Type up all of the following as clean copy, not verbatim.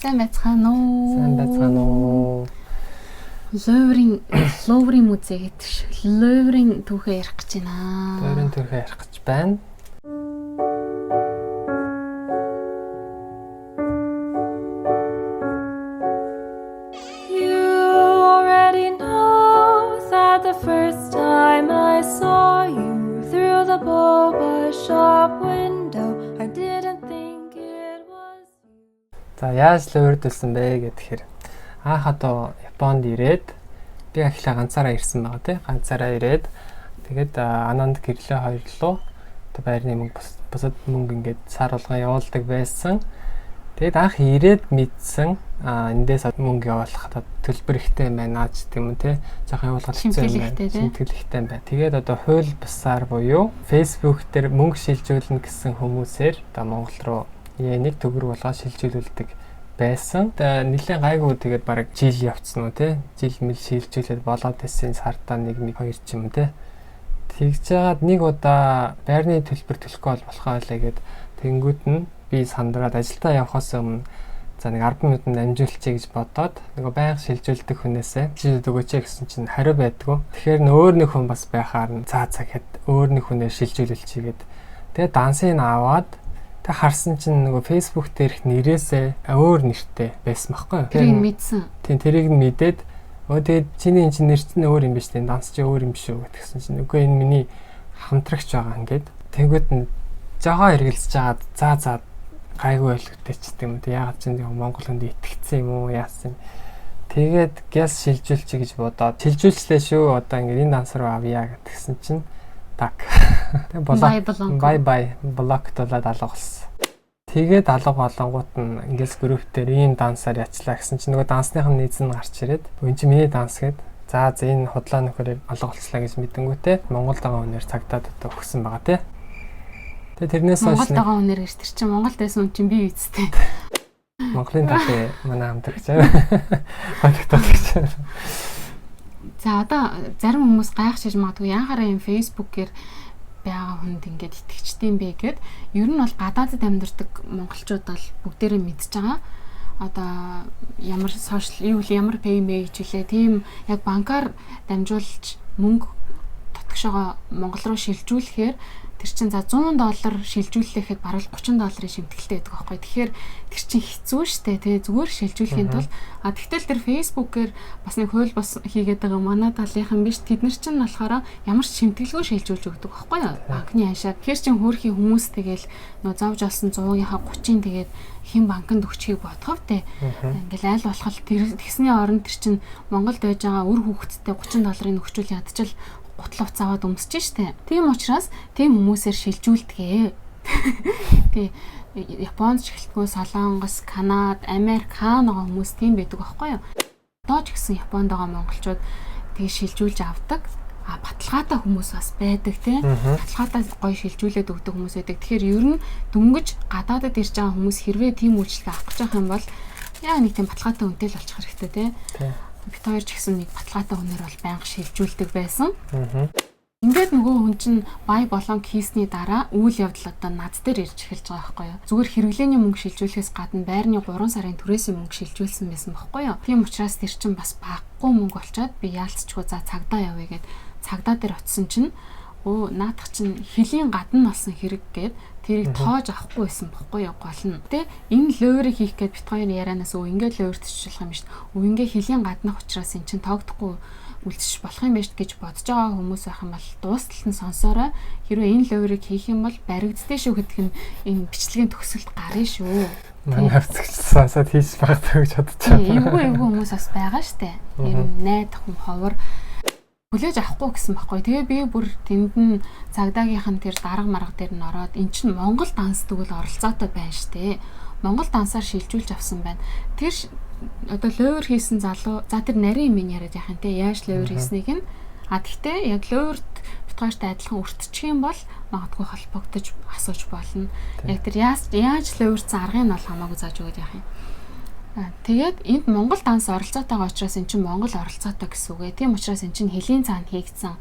Сайн байцгаана уу? Сайн байцгаана уу? Луврын музей гэдэг шиг Луврын түүхээ ярих гэж байна. Луврын түүхээ ярих гэж байна. You already know that the first time I saw you through the boba shop window, I didn't think it was you. За, яаж луурдулсан бэ гэхээр анх одоо Японд ирээд би ахлаа ганцаараа ирсэн байгаа, тий. Ганцаараа ирээд тэгээд Ананд гэрлээ хоёрлоо. Одоо байрны мөнгө, бусад мөнгө ингээд сар болгон явуулдаг байсан. Тэгээд анх ирээд мэдсэн, эндээс мөнгө явуулахад төлбөр ихтэй юм байна ч гэдэг юм те. Жохон явуулахад хэцүү юм байна. Шимтгэл ихтэй юм байна. Тэгээд одоо хууль бусаар буюу Facebook дээр мөнгө шилжүүлнэ гэсэн хүмүүсээр одоо Монгол руу нэг төгрөг болгоо шилжүүлүүлдэг байсан. Тэгээ нэлээд гайгүй, тэгээд бараг жил явцсан уу те. Жил мэл шилжүүлээд болоод байсан, сартаа 1 1 2 ч юм те. Тэгж жагаад нэг удаа байрны төлбөр төлөхгүй бол болохоо байлаа гэд тэнгүүд нь би сандраад ажилдаа явхаас өмнө за нэг 10 минутанд амжуулчихъя гэж бодоод нөгөө байнга шилжүүлдэг хүнээсээ шилжүүлээд өгөөч гэсэн чинь хариу байдгүй. Тэгэхээр өөр нэг хүн бас байхаар нь цаа цаа гэд өөр нэг хүнээр шилжүүлэлчихье гэд. Тэгээ дансыг аваад тэг харсан чинь нөгөө Facebook дээрх нэрээсээ өөр нэртэй байсан байхгүй юу? Тэрийг мэдсэн. Тийм, тэрийг нь мэдээд өө тэгээд чиний энэ чинь нэр чинь өөр юм биш үү? Данс чи өөр юм биш үү гэдгсэн чинь үгүй, энэ миний хамтрагч байгаа ингээд. Тэнгүүд нь жогоо эргэлзэж жагаад за за гайгүй байлгүй ч гэдэг юм те. Яагаад ч юм Монгол хүнд итгэцэн юм уу, яасан юм. Тэгээд гяс шилжүүлчих гэж бодоод шилжүүлчлээ шүү. Одоо ингээд энэ данс руу авъя гэдгсэн чинь так. Тэг болоо. Bye bye, block тулаад алга болсон. Тэгээд алга болонгууд нь ингээс групп дээр ийм дансаар яачлаа гэсэн чинь нөгөө дансных нь нийц нь гарч ирээд энэ чинь миний данс гээд за за энэ худлаа нөхөрийг алга болчлаа гэж мэдэнгүүтээ Монголд байгаа хүнээр цагдаад одоо өгсөн байгаа тий. Тэгээ тэрнээс хойш Монголд байгаа хүнээр гэж, тэр чинь Монголд байсан хүн чинь би үсттэй. Монголын талын манай хамтрагч. Хоногтолгч. За, одоо зарим хүмүүс гайхшиж магадгүй, яхаараа юм Facebook-ээр байгаа хүнд ингээд итгэжтэй юм бэ гэд. Ер нь бол гадаадд амьдардаг монголчууд бол бүгдээрээ мэдж байгаа. Одоо ямар сошиал юу л ямар pay ч үлээ, тийм яг банкар дамжуулж мөнгө татгшоогоо Монгол руу шилжүүлэхээр тэр чинь за 100 доллар шилжүүлэхэд бараг 30 долларын шимтгэлтэй байдаг байхгүй. Тэгэхээр тэр чинь хэцүү шттэ, тий, зүгээр шилжүүлэхийн тулд. А тэгтэл тэр Facebook-ээр бас нэг хууль бус хийгээд байгаа манай талынхан биш. Тэд нар чинь болохоор ямар ч шимтгэлгүй шилжүүлж өгдөг байхгүй юу? Банкны хашаа. Тэгэхээр чин хөөрхий хүмүүс тэгэл нөө зовж олсон 100-ийнхаа 30-ын тэгээд хэн банкнд өгчхийг бодгов те. Ингээл аль болох тэр тэгсний оронд тэр чинь Монголд байж байгаа үр хүүхэдтэй 30 долларын өгчүүл ядчил гутал хувцас аваад өмсөж штэ. Тийм учраас тийм хүмүүсээр шилжүүлдэг. Тий. Японд ч эхэлтгүй, Солонгос, Канад, Америк хаана байгаа хүмүүс тийм байдаг байхгүй юу? Одоо ч гэсэн Японд байгаа монголчууд тэгээ шилжүүлж авдаг. А баталгаатай хүмүүс бас байдаг тий. Баталгаатай гоё шилжүүлээд өгдөг хүмүүс байдаг. Тэгэхээр ер нь дөнгөж гадаадад ирж байгаа хүмүүс хэрвээ тийм үйлчлэг авах гэж байгаа юм бол яа нэг тийм баталгаатай үнэтэй л болчих хэрэгтэй тий. Бит хоёр ч гэсэн нэг баталгаатай хүнээр бол байнга шилжүүлдэг байсан. Ингээд нөгөө хүн чинь бай болон хийсний дараа үйл явдал одоо над дээр ирж эхэлж байгаа байхгүй юу. Зүгээр хэрэглээний мөнгө шилжүүлэхээс гадна байрны 3 сарын түрээсийн мөнгө шилжүүлсэн байсан байхгүй юу. Тийм учраас тэр чинь бас багагүй мөнгө болчоод би яалтчгүй за цагдаа явъя гэд цагдаа дээр очисон чинь өө наадах чинь хөлийн гадна болсон хэрэг гээд тэрийг тоож авахгүй байсан бохгүй юу, гол нь. Тэ энэ луурыг хийх гээд бит хоёрын ярианаас өө ингээд лууртчих юм шүү дээ. Өө ингээ хөлийн гаднах учраас эн чинь тоогдохгүй үлдчих болох юм байна гэж бодож байгаа хүмүүс байх юм бол дуусталт нь сонсоорой. Хэрвээ энэ луурыг хийх юм бол баригддээ шүү гэдг нь энэ бичлэгийн төгсөлд гарна шүү. Манай хавцагч сонсоод хийж магадгүй гэж бодож байна. Эвгүй эвгүй хүмүүс бас байгаа штэ. Ер нь найдах хүн ховор хүлээж авахгүй гэсэн байхгүй. Тэгээ би бүр тэнд нь цагдаагийнх нь тэр дарга марга дээр нь ороод эн чинь Монгол данс тэгвэл оролцоотой байна штэ. Монгол дансаар шилжүүлж авсан байна. Тэр одоо луувер хийсэн залуу, за тэр нарийн юм яриад яах юм те, яаж луувер хийснийг нь. А тэгтээ яг луурт бит хоёртой адилхан өртчих юм бол магадгүй холбогдож асууж болно. Яг тэр яаж луурцсан аргыг нь бол хамаагүй зааж өгöd яах юм. Тэгээд энд Монгол данс оролцоотойгоо учраас эн чинь Монгол оролцоотой гэсэн үг ээ. Тийм учраас эн чинь хөлийн цаана хийгдсэн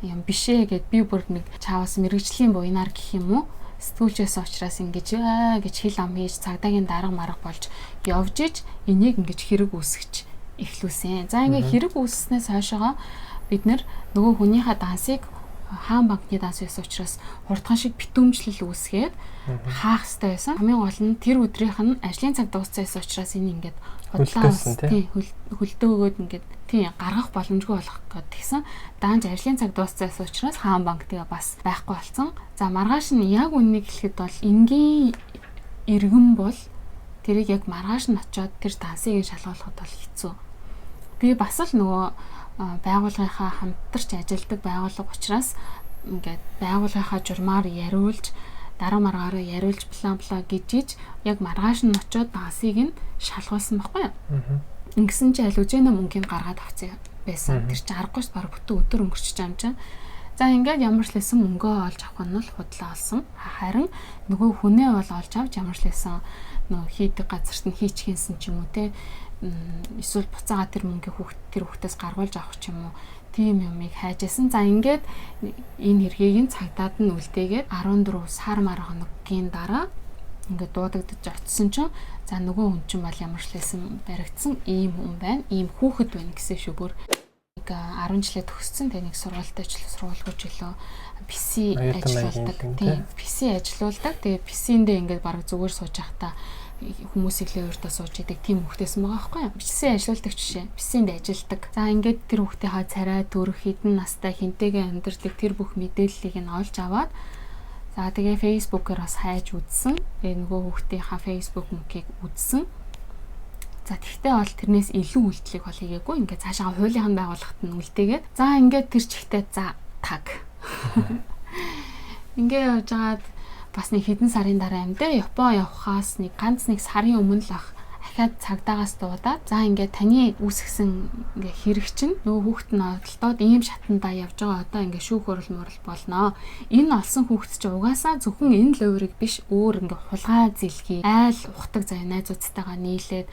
юм бишээ гэд би бүр нэг чаавас мэрэгжлийн буйнаар гэх юм уу. Сэтгүүлжсэн учраас ингэж аа гэж хил ам хийж цагдаагийн дарга марга болж явж иж энийг ингэж хэрэг үүсгэж эхлүүлсэн. За ингээ хэрэг үүсснээс хойшоогоо бид нэр нөгөө хүнийхээ дансыг хаан банкны данс байсан учраас хурдхан шиг битүүмжлэл үүсгээд хаах хэрэгтэй байсан. Хамгийн гол нь тэр өдрийнх нь ажлын цаг дууссан байсан учраас энэ ингээд худлаа тий хөлдөөгөөд ингээд тий гаргах боломжгүй болох гээд тэгсэн. Даанч ажлын цаг дууссан байсан учраас хаан банк тэгээ бас байхгүй болсон. За маргааш нь яг үннийг хэлэхэд бол энгийн иргэн бол тэрийг яг маргааш нь очиод тэр дансыг шалгуулахад бол хэцүү. Би бас л нөгөө байгууллагынхаа хамтарч ажилладаг байгууллага учраас ингээд байгууллагынхаа журмаар яриулж дараа маргаараа яриулж план план гэж иж яг маргааш нь очиод дансыг нь шалгуулсан байхгүй юу. Ингэсэн чи аль үжээнэ мөнгийг гаргаад авсан байсан. Тэр чи аргагүй ш баг бүтэн өдөр өнгөрчиж байгаа юм чинь. За ингээд ямар ч лсэн мөнгөө олж авах нь бол худлаа олсон. Харин нөгөө хүнээ бол олж авч ямар ч лсэн нөгөө хийдэг газарт нь хийчихсэн ч юм уу те эсвэл буцаага тэр мөнгийг хүүхд тэр хүүхдээс гаргуулж авах ч юм уу тийм юмыг хайжсэн. За ингээд энэ хэргийг нь цагдаад нь үлдээгээд 14 сар мар хоногийн дараа ингээд дуудагдаж очисон чинь за нөгөө хүн чинь бол ямар ч лсэн баригдсан ийм хүн байна, ийм хүүхэд байна гэсэн шүү бүр. Нэг 10 жилээ төгссөн. Тэгээ нэг сургуультай ч сургуульгүй ч илүү PC ажиллаулдаг. Тийм, PC ажиллаулдаг. Тэгээ PC-ндээ ингээд бараг зүгээр сууж байхдаа хүмүүсийг л өөртөө сууж идэг тийм хүүхдээсэн байгаа байхгүй юу? PC ажиллаулдаг жишээ. PC-нд ажилладаг. За ингээд тэр хүүхдийнхаа царай төрөх хэдэн настай хинтэйгээ амьдардаг тэр бүх мэдээллийг нь олж аваад за тэгээ Facebook-оор бас хайж үзсэн. Тэгээ нөгөө хүүхдийнхаа Facebook мөнхийг үзсэн. За тэгтээ бол тэрнээс илүү үйлдэлийг бол хийгээгүй. Ингээд цаашаа хуулийнхын байгууллагт нь үлдээгээд. За ингээд тэр чигтээ за таг. Ингээ явж байгаад бас нэг хэдэн сарын дараа юм дээ. Япон явхаас нэг ганц нэг сарын өмнө л ах ахаад цагдаагаас дуудаад за ингээд таны үүсгэсэн ингээ хэрэг чинь нөгөө хүүхэд нь олдоод ийм шатандаа явж байгаа одоо ингээ шүүх хурал мурал болноо. Энэ олсон хүүхэд чинь угаасаа зөвхөн энэ луурыг биш өөр ингээ хулгай зэлхий айл ухдаг заяа найзуудтайгаа нийлээд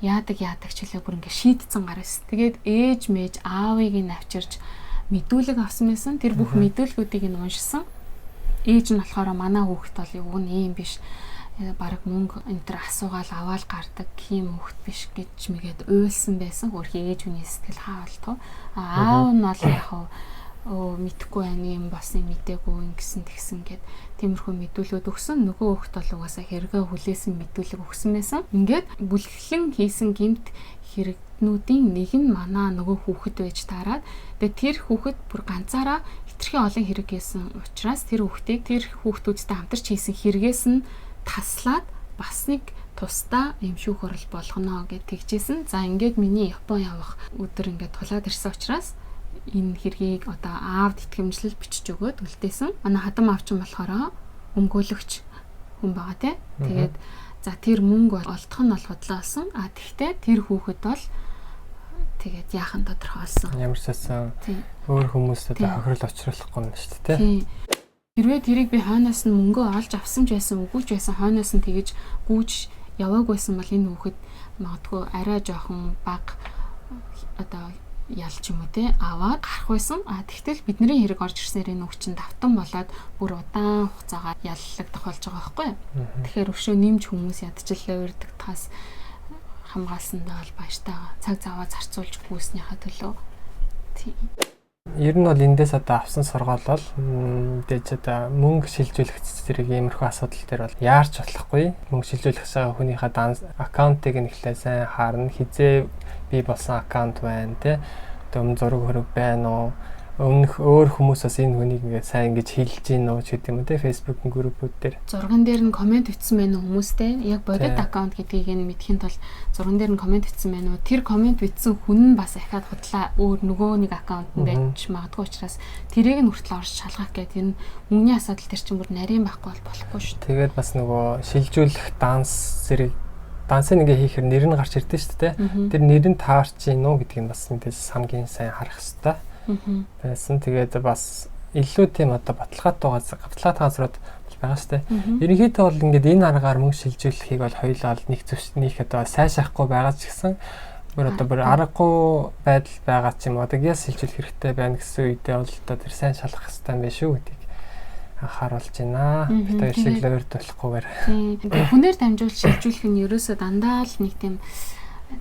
яадаг ч хэлээ бүр ингээ шийдсэн гар эс. Тэгээд ээж мэж аавыг нь авчирч мэдүүлэг авсан байсан. Тэр бүх мэдүүлгүүдийг нь уншсан. Ээж нь болохоор манай хүүхэд бол юу нь ийм биш. Бараг мөнгө энэ төр асуугаал аваал гардаг тийм хүүхэд биш гэж мэгээд уйлсан байсан. Хөрхи ээж хүний сэтгэл хаа болтгоо. Аав нь бол яг мэдхгүй байна юм бас мдээгүй ингэсэн тэгсэн гэд тиймэрхүү мэдүүлгүүд өгсөн. Нөгөө хүүхэд бол угаасаа хэрэгээ хүлээсэн мэдүүлэг өгсөн байсан. Ингээд бүлэглэн хийсэн гэмт хэрэгнүүдийн нэг нь манай нөгөө хүүхэд байж таарад. Тэгээ тэр хүүхэд бүр ганцаараа хэтэрхий олон хэрэг хийсэн учраас тэр хүүхдийг тэр хүүхдүүдтэй хамтарч хийсэн хэрэгээс нь таслаад бас нэг тусдаа юм шүүх хурал болгоно гэж тэгжсэн. За ингээд миний Япон явах өдөр ингээд тулаад ирсэн учраас энэ хэргийг одоо аавд итгэмжлэл бичиж өгөөд үлдээсэн. Манай хадам аав чинь болохоор өмгөөлөгч хүн байгаа тий. Тэгээд за тэр мөнгө олдох нь бол худлаа болсон. А тэгтээ тэр хүүхэд бол тэгээд яахан тодорхой болсон. Ямар ч байсан өөр хүмүүст одоо хохирол учруулахгүй юм шүү дээ тий. Хэрвээ тэрийг би хойноос нь мөнгөө олж авсан ч байсан үгүй ч байсан хойноос нь тэгэж гүйж яваагүйсэн бол энэ хүүхэд магадгүй арай жоохон бага одоо ял ч юм уу те аваад гарах байсан. А тэгтэл бидний хэрэг орж ирснээр энэ үг чинь давтан болоод бүр удаан хугацаагаар яллагдах болж байгаа байхгүй юу? Тэгэхээр өшөө нэмж хүмүүс ядчлаа урддагтахаас хамгаалсандаа бол баяртайгаа цаг заваа зарцуулж гүйснийхаа төлөө. Тийм. Ер нь бол эндээс одоо авсан сургаал бол мэдээж одоо мөнгө шилжүүлэх зэрэг иймэрхүү асуудал дээр бол яарч болохгүй. Мөнгө шилжүүлэх байгаа хүнийхээ данс аккаунтыг нь эхлээ сайн харна. Хизээ бий болсон аккаунт байна те. Одоо өмнө зураг хөрөг байна уу? Өмнөх өөр хүмүүс бас энэ хүнийг ингээд сайн ингэж хилж гин үү ч гэдэг юм уу те Facebook-ын группүүд дээр. Зурган дээр нь комент бичсэн байна уу хүмүүстэй? Яг бодит аккаунт гэдгийг нь мэдхийн тулд зурган дээр нь комент бичсэн байна уу? Тэр комент бичсэн хүн нь бас ахаад худлаа өөр нөгөө нэг аккаунт нь байж магадгүй учраас тэрийг нь хүртэл орж шалгах гэдэг энэ мөнгөний асуудал тэр чинь бүр нарийн байхгүй бол болохгүй шүү. Тэгээд бас нөгөө шилжүүлэх данс зэрэг дансыг ингээ хийхээр нэр нь гарч ирдэ шүү дээ. Тэр нэр нь таарч гин үү гэдгийг бас мэдээж хамгийн сайн харах хэрэгтэй байсан. Тэгээд бас илүү тийм одоо баталгаатай газрууд байгаа шүү дээ. Ерөнхийдөө бол ингээд энэ аргаар мөнгө шилжүүлэхийг бол хоёулаа нэг зөвш нэг одоо сайшаахгүй байгаа ч гэсэн бүр одоо бүр аргагүй байдал байгаа ч юм уу. Одоо гяс шилжүүлэх хэрэгтэй байна гэсэн үедээ бол одоо тэр сайн шалгах хэрэгтэй юм байна шүү гэдгийг анхааруулж байна. Бид хоёр шиг л ойртуулахгүйгээр. Тийм. Хүнээр дамжуулж шилжүүлэх нь ерөөсөө дандаа л нэг тийм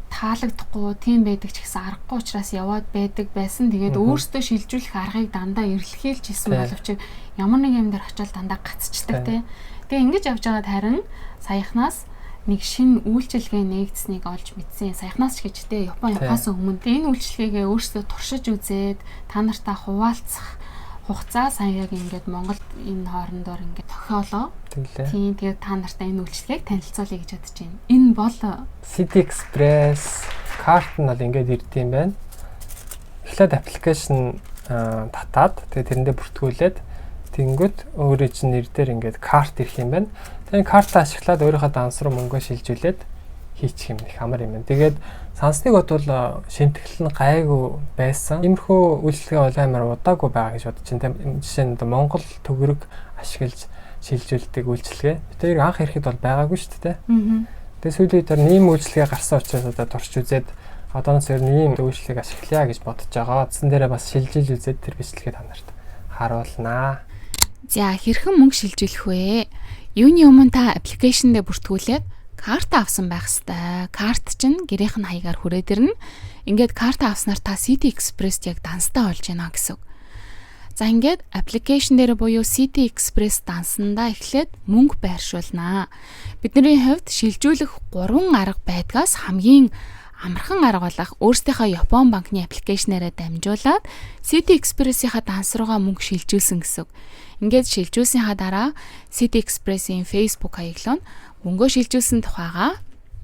таалагдахгүй тийм байдаг ч гэсэн аргагүй учраас яваад байдаг байсан. Тэгээд өөртөө шилжүүлэх аргыг дандаа эрэлхийлж исэн боловч ямар нэг юм дээр очиод дандаа гацчдаг тий. Тэгээ ингэж явж байгаад харин саяхнаас нэг шинэ үйлчилгээ нээгдсэнийг олж мэдсэн. Саяхнаас ч гэж тий Япон явахаас өмнө энэ үйлчилгээгээ өөрсдөө туршиж үзээд та нартаа хуваалцах хугацаа сая яг ингээд Монголд энэ хоорондоор ингээд тохиолоо. Тэглээ. Тийм, тэгээд та нартай энэ үйлчилгээг танилцуулъя гэж бодож байна. Энэ бол City Express карт нь бол ингээд ирд юм байна. Эхлээд application татаад тэгээд тэрэндээ бүртгүүлээд тэнгүүт өөрөө чинь нэр дээр ингээд карт ирэх юм байна. Тэгээд картаа ашиглаад өөрийнхөө данс руу мөнгөө шилжүүлээд хийчих юм их амар юм байна. Тэгээд сансныг бодвол шимтгэл нь гайгүй байсан. Иймэрхүү үйлчилгээ бол амар удаагүй байгаа гэж бодож байна. Жишээ нь Монгол төгрөг ашиглаж шилжүүлдэг үйлчилгээ. Бид хоёр анх ирэхэд бол байгаагүй шүү дээ. Тэгээд сүүлийн үед ийм үйлчилгээ гарсан учраас одоо турш үзээд одооноос ер нь ийм үйлчилгээг ашиглая гэж бодож байгаа. Цэсэн дээрээ бас шилжиж үзээд тэр бичлэгээ та нарт харуулнаа. За, хэрхэн мөнгө шилжүүлэх вэ? Юуны өмнө та application дээр бүртгүүлээд карта авсан байх хэвээр. Карт чинь гэрийнх нь хаягаар хүрээд ирнэ. Ингээд карта авснаар та City Express-т яг данстай болж байна гэсэн үг. За, ингээд application дээр буюу City Express дансандаа эхлээд мөнгө байршуулнаа. Бидний хувьд шилжүүлэх 3 арга байдгаас хамгийн амархан арга болох өөрсдийнхөө Япон банкны application ээрээ дамжуулаад City Express-ийнхаа данс руугаа мөнгө шилжүүлсэн гэсэн үг. Ингээд шилжүүлсэнийхаа дараа City Express-ийн Facebook хаяглуу мөнгөө шилжүүлсэн тухайгаа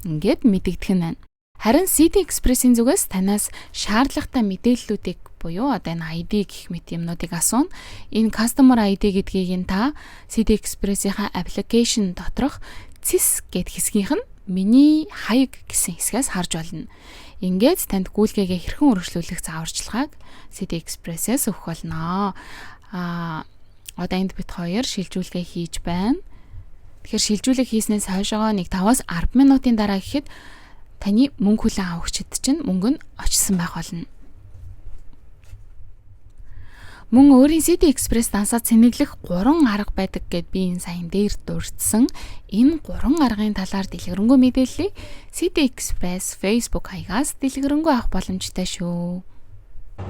ингээд мэдэгдэх нь байна. Харин City Express-ийн зүгээс танаас шаардлагатай мэдээллүүдийг буюу одоо энэ ID гэх мэт юмнуудыг асууна. Энэ customer ID гэдгийг нь та City Express-ийнхаа application доторх цэс гэд хэсгийнх нь миний хаяг гэсэн хэсгээс харж болно. Ингээд танд гүйлгээгээ хэрхэн үргэлжлүүлэх зааварчилгааг City Express-ээс өгөх болно. Одоо энд бид хоёр шилжүүлгээ хийж байна. Тэгэхээр шилжүүлэг хийснээс хойшоогоо нэг 5-аас 10 минутын дараа гэхэд таны мөнгө хүлээн авахчид чинь мөнгө нь очсон байх болно. Мөн өөрийн City Express дансаа цэнэглэх 3 арга байдаг гэд би энэ саяхан дээр дурдсан. Энэ 3 аргын талаар дэлгэрэнгүй мэдээллийг City Express Facebook хаягаас дэлгэрэнгүй авах боломжтой шүү.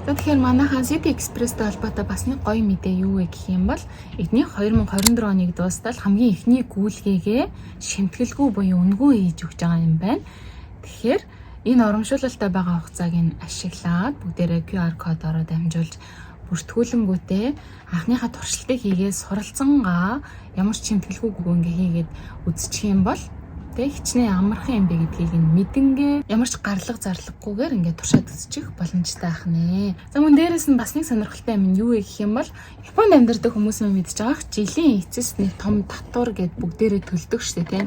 За, тэгэхээр манайхан City Express-тэй холбоотой бас нэг гоё мэдээ юу вэ гэх юм бол эдний 2024 оныг дуустал хамгийн эхний гүйлгээгээ шимтгэлгүй буюу үнэгүй хийж өгч байгаа юм байна. Тэгэхээр энэ урамшуулалтай байгаа хугацааг нь ашиглаад бүгдээрээ QR кодороо дамжуулж бүртгүүлэнгүүтээ анхныхаа туршилтыг хийгээд суралцангаа ямар ч шимтгэлгүй ингээ хийгээд үзчих юм бол тэг хичнээн амархан юм бэ гэдгийг нь мэдэнгээ ямар ч гарлага зарлаггүйгээр ингээд туршаад үзчих боломжтой ах нэ. За, мөн дээрэс нь бас нэг сонирхолтой юм нь юу вэ гэх юм бол Японд амьдардаг хүмүүс мөн мэдж байгаах жилийн эцэс нэг том татвар гэд бүгдээрээ төлдөг штэ, тийм.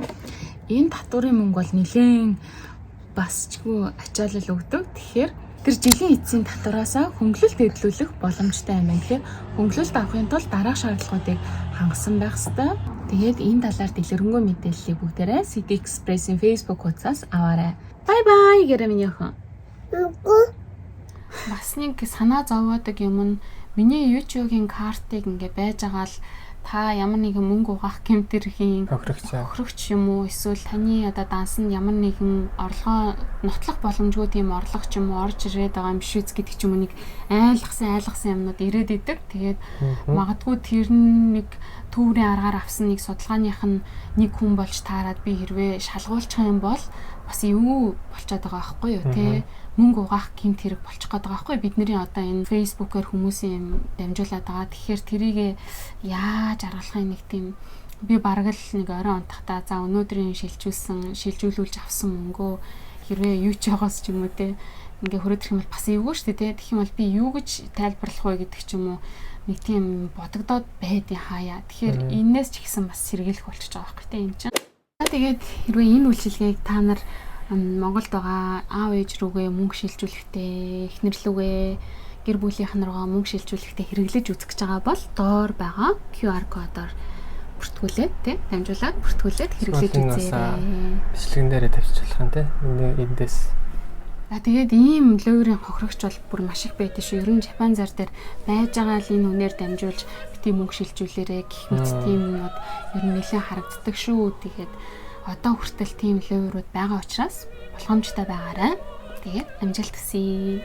Энэ татварын мөнгө бол нэлээн басчгүй ачаалал өгдөг. Тэгэхээр тэр жилийн эцсийн татвараасаа хөнгөлөлт эдлүүлэх боломжтой юм байна. Тэгэхээр хөнгөлөлт авахын тулд дараах шаардлагуудыг хангасан байх ёстой. Тэгээд энэ талаар дэлгэрэнгүй мэдээллийг бүгдээрээ City Express-ийн Facebook хуудасаас аваарай. Bye bye гэрээ миний охин. Бас нэг санаа зовоодог юм нь миний YouTube-ийн картыг ингээ байж байгаа л та ямар нэгэн мөнгө угаах гэмтэрхийн хохирогч хохирогч юм уу, эсвэл таны одоо дансанд ямар нэгэн орлогоо нотлох боломжгүй тийм орлого ч юм уу орж ирээд байгаа юм биш үз гэдэг ч юм уу, нэг айлгсан айлгсан юмнууд ирээд идэг. Тэгээд магадгүй тэр нэг төврийн аргаар авсан нэг судалгааных нь нэг хүн болж таарад би хэрвээ шалгуулчих юм бол бас юу болчиход байгаа байхгүй юу, те, мөнгө угаах гэмт хэрэг болчих гээд байгаа байхгүй, бидний одоо энэ Facebook-оор хүмүүсийн юм дамжуулаад байгаа. Тэгэхээр тэрийг яаж аргалахын нэг тийм би бараг л нэг орой унтахдаа за өнөөдрийн шилжүүлсэн шилжүүлүүлж авсан мөнгөө хэрвээ юу ч байгаас ч юм уу, те, ингээ хүрээд ирэх юм бол бас эвгүй шүү дээ, те. Тэгэх юм бол би юу гэж тайлбарлах вэ гэдэг ч юм уу, нэг тийм бодогдоод байдیں хаяа. Тэгэхээр энээс ч ихсэн бас сэргийлэх болчихж байгаа байхгүй, те, энэ чинь. Тэгээд хэрвээ энэ үйлчилгээг та нар Монголд байгаа аав ээж рүүгээ мөнгө шилжүүлэхдээ, эхнэр лүүгээ, гэр бүлийнхэн рүүгээ мөнгө шилжүүлэхдээ хэрэглэж үзэх гэж байгаа бол доор байгаа QR кодоор бүртгүүлээд, тий, дамжуулаад бүртгүүлээд хэрэглэж үзээрэй. Бичлэгэн дээрээ тавьчих болох юм, тий. Эндээс. За тэгээд ийм луурын хохирогч бол бүр маш их байдаг шүү. Ер нь Япон зар дээр байж байгаа л энэ үнээр дамжуулж бити мөнгө шилжүүлээрэ гэх мэт тийм юмнууд ер нь нэлээд харагддаг шүү. Тэгээд одоо хүртэл тийм луурууд байгаа учраас болгоомжтой байгаарай. Тэгээд амжилт хүсье.